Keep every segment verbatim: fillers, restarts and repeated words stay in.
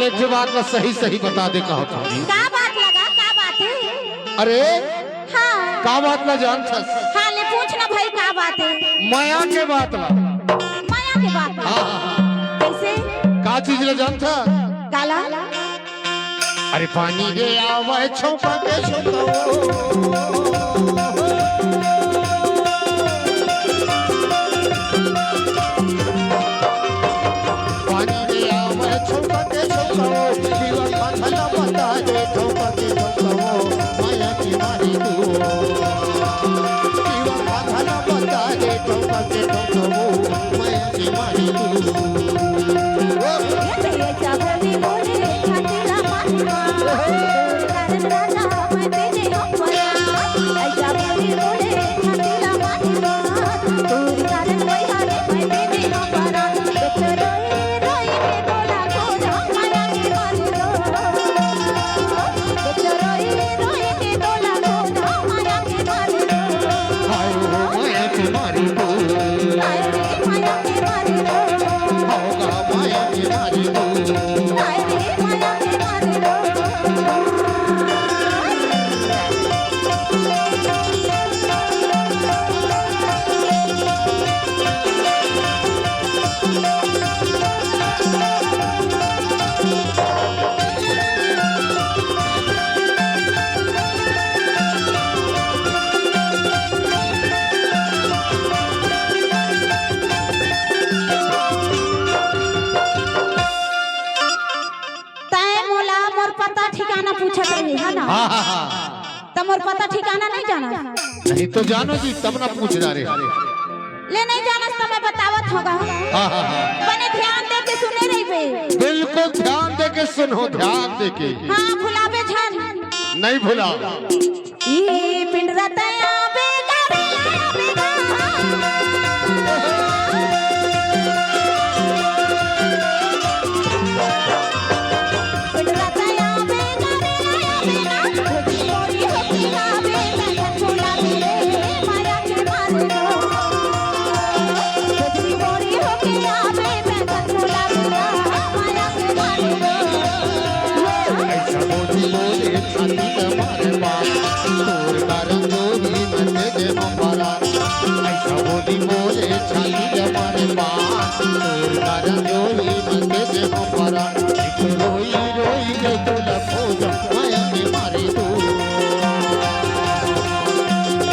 एक ठे बात ला सही सही बता दे, कहत हँव। का बात लगा, का बात हे? अरे, हाँ। का बात ला जानथस? हाँ, ले पूछ ना भाई, का बात हे? मया के बात ला। मया के बात ला? हाँ, हाँ, हाँ। कइसे? का चीज ला जानथस? काला? अरे पानी दे आवे छौंका के छौंका वो। पानी दे आवे छौंका के छौंका वो। पीवा खाथला बता दे छौंका के छौंका वो। मया के मारे तू। पीवा खाथला बता दे छौंका के छौंका वो। मया के मारे तू। तैं मोला मोर पता ठिकाना पूछत रहे, है ना? हाँ, हाँ, हाँ। त मोर पता ठिकाना नहीं जानस? नहीं तो जानो जी, तब ना पूछ डारे। ले नहीं जानस त मैं बतावत हँव गा। हाँ, हाँ, हाँ। बने ध्यान दे के सुने रहिबे। बिल्कुल ध्यान दे के सुनहू, ध्यान दे के। हाँ, भुलाबे झन। नहीं भुलाव। ई पिंडरा तैं आबे गा रे, आबे गा। ऐसा बोली बोले छाती के मारे बात, तोर कारण जो ही मचे दे हम बारात। ऐसा बोली बोले छाती के मारे बात, तोर कारण जो ही मचे दे हम बारात। एक रोई रोई के तोला खोजा, मया के मारे तू।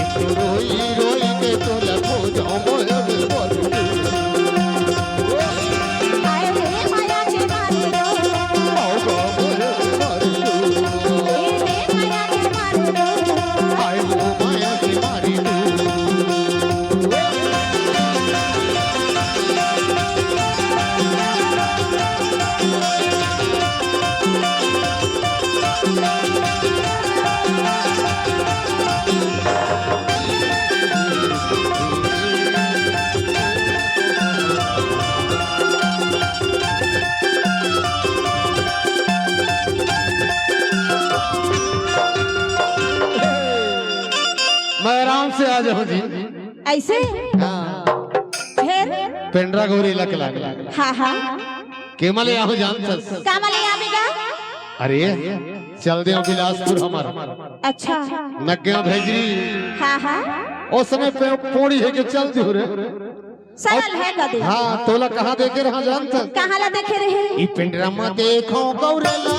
एक रोई रोई के तोला खोजा, मया के मारे तू। मैं आराम से आ जाऊं जी। ऐसे? हाँ। फिर? पेंड्रा गौरी लक लाग। हाँ, हाँ। केमा ले आहूं जानथस? कामा ले आबे गा? अरे, चल देंव बिलासपुर हमर। अच्छा। नगेंव भेजरी। हाँ, हाँ। ओ समय पे पोड़ी हे के चल दिहूं रे। सरल हे गा दे। हाँ, तोला कहाँ देखे रहा जानथस? कहाँ ला देखे रहे? ई पेंड्रा म देखंव गौरी ला।